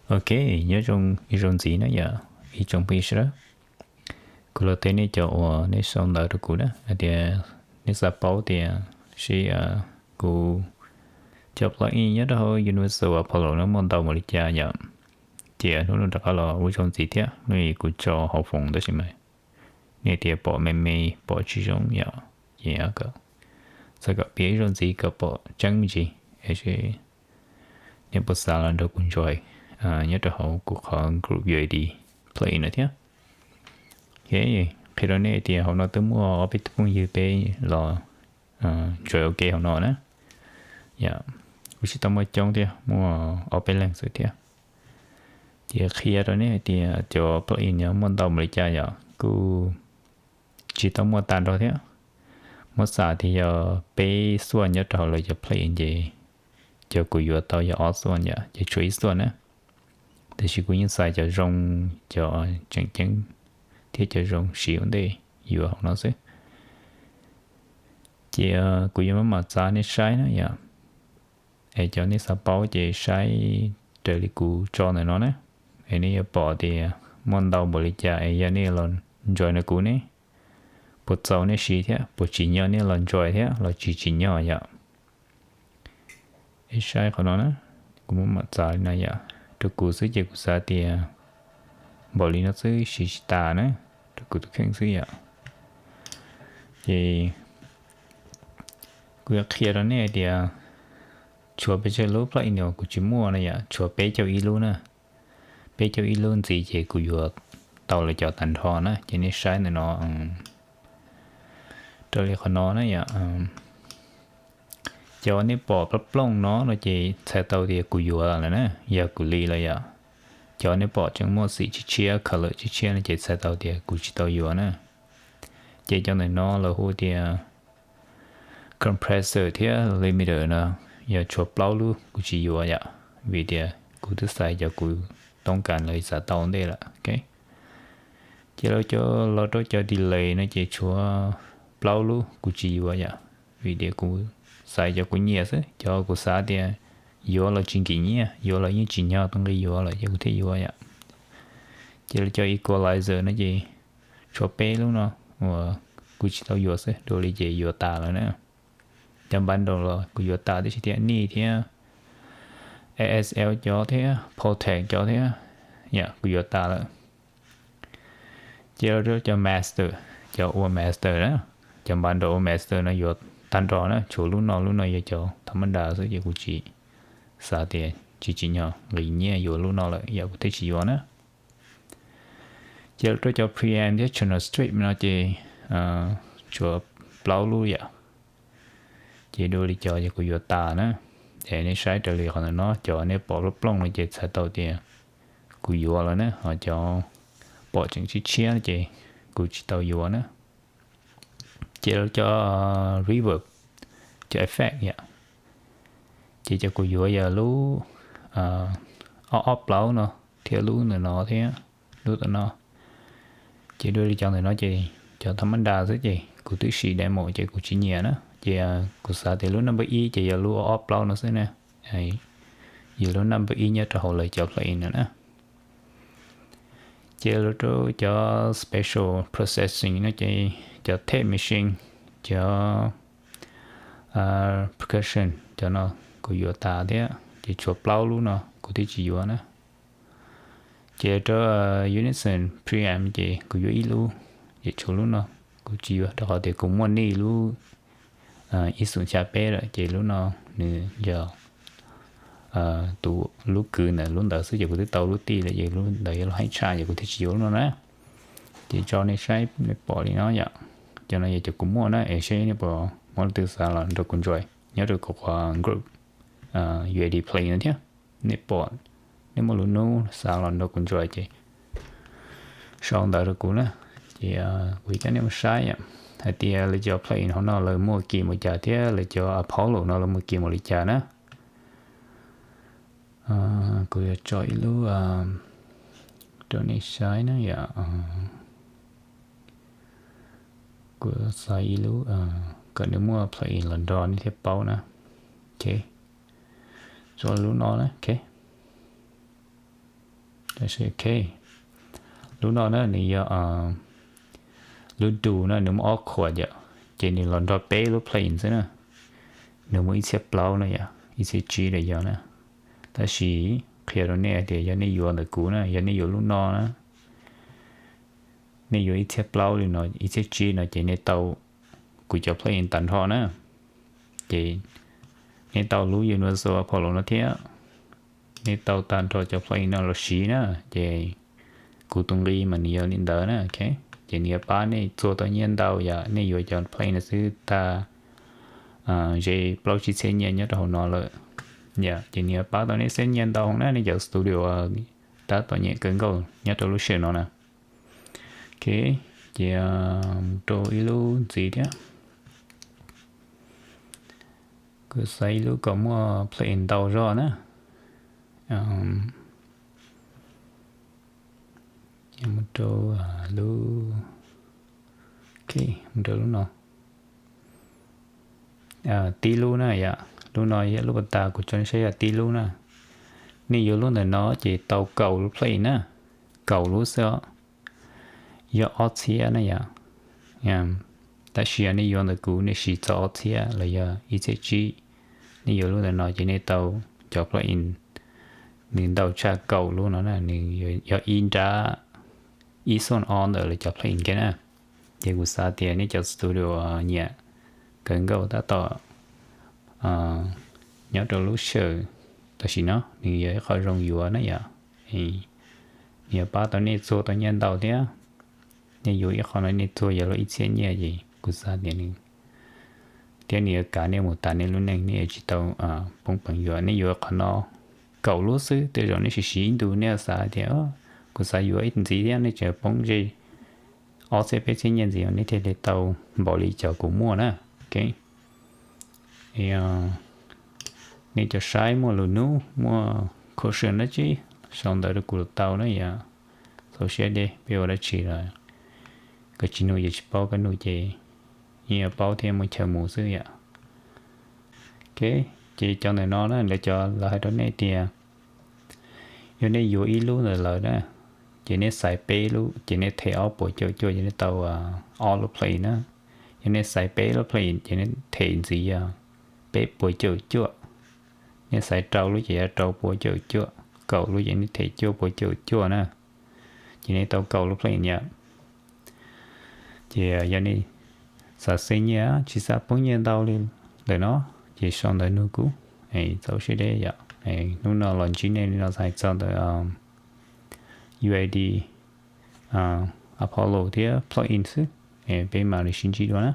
Ok, nyob zoo ib zaug ntxiv na yom, ib tsoom phooj ywg sawv daws. Kuv los teb nej cov uas nej sau ntawv rau kuv na hais tias nej xav paub tias seb kuv cov plugin nyob rau hauv Universal Apollo no muaj ntau npaum li cas yom. Ces hnub no rov qab los ua ib zaug ntxiv thiab, hnub no kuv tso hauv foos tab sis mas nej tias pom me me, pom tsis zoo yom. Ces txhais kom piav ib zaug ntxiv kom pom tseeb me ntsis, es nej puas xav los nrog kuv enjoy nyob rau hauv kuv qhov group UAD plugin no thiab. Ok, qhia rau nej tias hauv no twb muaj ob peb tug phooj ywg peb los enjoy ua ke hauv no na. Yom, kuj tsis tau muaj coob thiab, muaj ob peb leeg xwb thiab. Ces qhia rau nej hais tias cov plugin no muaj ntau npaum li cas yom, kuj tsis tau muaj tag nrho thiab. Muab xav tias yog peb xuaj nyob rau hauv lawv cov plugin ces cov kuv yuav tau yog ob xuaj yom, ces tshuav ib xuaj na. Tiam sis kuv yeej xaiv cov zoo, cov tseem ceeb thiab cov zoo siv ua ntej yuav hauv no xwb. Ces kuv yuav maj mam txav nej saib na yom. Es cov nej xav paub ces saib raws li kuv tso ntawm no na. Es nej yuav pom tias muaj ntau npaum li cas, es yog nej los enjoy nrog kuv ne, puas txaus nej siv thiab, puas tsim nyog nej los enjoy thiab los tsis tsim nyog yom. Es saib qhov no na, kuv muab mam txav li no yom. Rau kuv xwb ces kuv xav tias npaum li no xwb siv tsis tas na, rau kuv tus kheej xwb yom. Ces kuv yuav qhia rau nej hais tias tshuav pes tsawg lub plugin uas kuv tsis muaj na yom, tshuav peb caug ib lub na. Peb caug ib lub ntxiv ces kuv yuav tau lawv cov tag nrho na, ces nej saib ntawm no. Raws li qhov no na yom, cov nej pom plooj plooj no no ces txhais tau tias kuv yuav lawm na, yog kuv li lawm yom. Cov nej pom tseem muaj xim tshiab tshiab, color tshiab tshiab no ces txhais tau tias kuv tsis tau yuav na. Ces cov ntawm no lawv hu tias compressor thiab limiter no, yog tshuav plaub lub kuv tsis yuav yom, vim tias kuv twb xaiv cov kuv toob kas lawv xav tau ntej lawm. Ces los cov, los rau cov delay no ces tshuav plaub lub kuv tsis yuav yom, vim tias kuv xaiv cov kuv nyiam xwb, cov kuv xav tias yuav los tsis nkim nyiaj, yuav los yeej tsim nyog tau nqi yuav lawm ces kuv thiaj yuav yom. Ces los cov equalizer no ces tshuav peb lub no uas kuv tsis tau yuav xwb, dua li ces yuav tas lawm na. Cov bundle los kuv yuav tas tib si thiab, nim thiab, ASL cov thiab, Pultec cov thiab, yom, kuv yuav tas lawm. Ces los rau cov master, cov ua master na, cov bundle ua master no yuav tag nrho na, tshuav lub no, lub no yog cov tha mab nra xwb ces kuv tsis xav tias tsis tsim nyog nqi nyiaj yuav lub no lawm yom, kuv thiaj tsis yuav na. Ces los rau cov preamp thiab channel strip no ces tshuav plaub lub yom. Ces dua li cov ces kuv yuav tas na. Es nej saib raws li qhov ntawm no, cov nej pom plooj plooj no ces txhais tau tias kuv yuav lawm na, ho cov pom tseem tshiab tshiab no ces kuv tsis tau yuav na. Ces los cov reverb, cov effect yom. Ces cov kuv yuav yog lub ob ob plaub no thiab lub ntawm no thiab lub tom no. Ces dua li cov ntawm no ces cov tha mab nra xwb ces kuv twb siv demo ces kuv tsis nyiam na. Ces kuv xav tias lub number ib ces yog lub ob plaub no xwb na. Yog lub number ib nyob rau hauv lawv cov plugin no na. Ces los rau cov spatial processing no ces cov tape machine, cov percussion, cov no kuv yuav tas thiab, ces tshuav plaub lub no kuv twb tsis yuav na. Ces rau unison preamp ces kuv yuav ib lub, ces tshuav lub no kuv tsis yuav rau qhov tias kuv muaj nim lub ib xoom xya peb lawm, ces lub no nws yog tus lub kwv ntawm lub ntawd xwb, ces kuv twb tau lub tij lawm, ces lub ntawd yog lub high-pass, ces kuv thiaj tsis yuav lub no na. Ces tso nej saib nej pom li no yom. Cov no yog cov kuv muaj na, es seb nej puas muaj leej twg xav los nrog kuv enjoy nyob rau kuv qhov group UAD plugin no thiab. Nej pom, nej muaj lus hnub xav los nrog kuv enjoy ces sau ntawv rau kuv na. Ces kuv coj nej mus saib hais tias lawv cov plugin hauv no lawv muaj kim mus cas thiab lawv cov Apollo no lawv muaj kim mus li cas na. Kuv yuav tso ib lub rau nej saib na yom. Kuv xaiv ib lub kom nws muaj plugin los nrog nej thiaj paub na. Ok, tso lub no na. Ok, Tab sis ok, lub no na nws yog lub do na, nws muaj ob qhuam yom, ces nws los nrog peb lub plugin xwb na. Nws muaj ib txhiab plaub na yom, ib txhiab tsib los yog na. Tab sis qhia rau nej tias yog nej yuav ntawm kuv na, yog nej yuav lub no na, nej yuav ib txhiab plaub li no, ib txhiab tsib no ces nej tau kuv cov plugin tag nrho na. Ces nej tau lub Universal Apollo no thiab, nej tau tag nrho cov plugin no los siv na. Ces kuv tus nqi mas nws yog li ntawd na. Ces nws yuav pab nej txuag tau nyiaj ntau yom, nej yuav cov plugin no xwb tag ze plaub tsib txhiab nyiaj nyob rau hauv no lawm. Yom, ces nws yuav pab tau nej xeeb nyiaj ntau na, nej cov studio tab tom nyiam kawg nkaus nyob rau lub sij hawm no na. Ok, ces mus rau ib lub ntxiv thiab. Kuv xaiv ib lub kom muaj plugin ntau zog na. Mus rau lub, ok, mus rau lub no. Tib lub na yom, lub no yog lub pas tas kuv tso nej saib yog tib lub na. Nej yuav lub ntawm no ces tau kaum lub plugin na, kaum lub xwb os. Yog ob txhiab na yom. Tab sis yog nej yuav ntawm kuv nej siv txog ob txhiab los yog ib txhiab tsib, nej yuav lub ntawm no ces nej tau cov plugin nws ntau tshaj kaum lub no na, nws yog ib nrab ib xyoos ob ntawm lawv cov plugin kiag na. Ces kuv xav tias nej cov studio nyiam kawg nkaus tab tom nyob rau lub sij hawm tam sim no nws yog ib qho zoo yuav na yom. Nws yuav pab tau nej txuag tau nyiaj ntau thiab. Nej yuav ib qho no nej txuag yog lub ib txhiab nyiaj ces kuv xav tias nws thiab nws yuav kav nej mus tas nej lub neej, nej yuav tsis tau poob peev yuav. Nej yuav qhov no kaum lub xwb, tej zaum nej siv siv ib ntus nej xav tias kuv xav yuav ib ntxiv thiab, nej tseem poob ze ob txhiab peb txhiab nyiaj ntxiv nej thiaj li tau npaum li cov kuv muaj na. Ok, nej cov saib muaj lus nub muaj question dab tsi sau ntawv rau kuv los tau na yom. Txaus siab deb, peb ua dab tsi los koj tsis nug yus tsis paub, koj nug ces yeej yuav paub thiab muaj chaw mus xwb yom. Ok, ces cov ntawm no na lawv cov lawv hais rau nej tias yog nej yuav ib lub ntawm lawv na, ces nej xaiv peb lub ces nej them ob puas caum cuaj ces nej tau ob lub plugin na. Yog nej xaiv peb lub plugin ces nej them ntxiv yog peb puas caum cuaj. Nej xaiv rau lub ces yog rau puas caum cuaj, kaum lub ces nej them cuaj puas caum cuaj na. Ces nej tau kaum lub plugin yom. Ces yog nej xav xeeb nyiaj tsis xav poob nyiaj ntau li lawm no ces sau ntawv nug kuv. Txaus siab deb yom. Hnub no los ntsib nej li no hais txog ntawm UAD, Apollo thiab plugin xwb. Peb mam li sib ntsib dua na.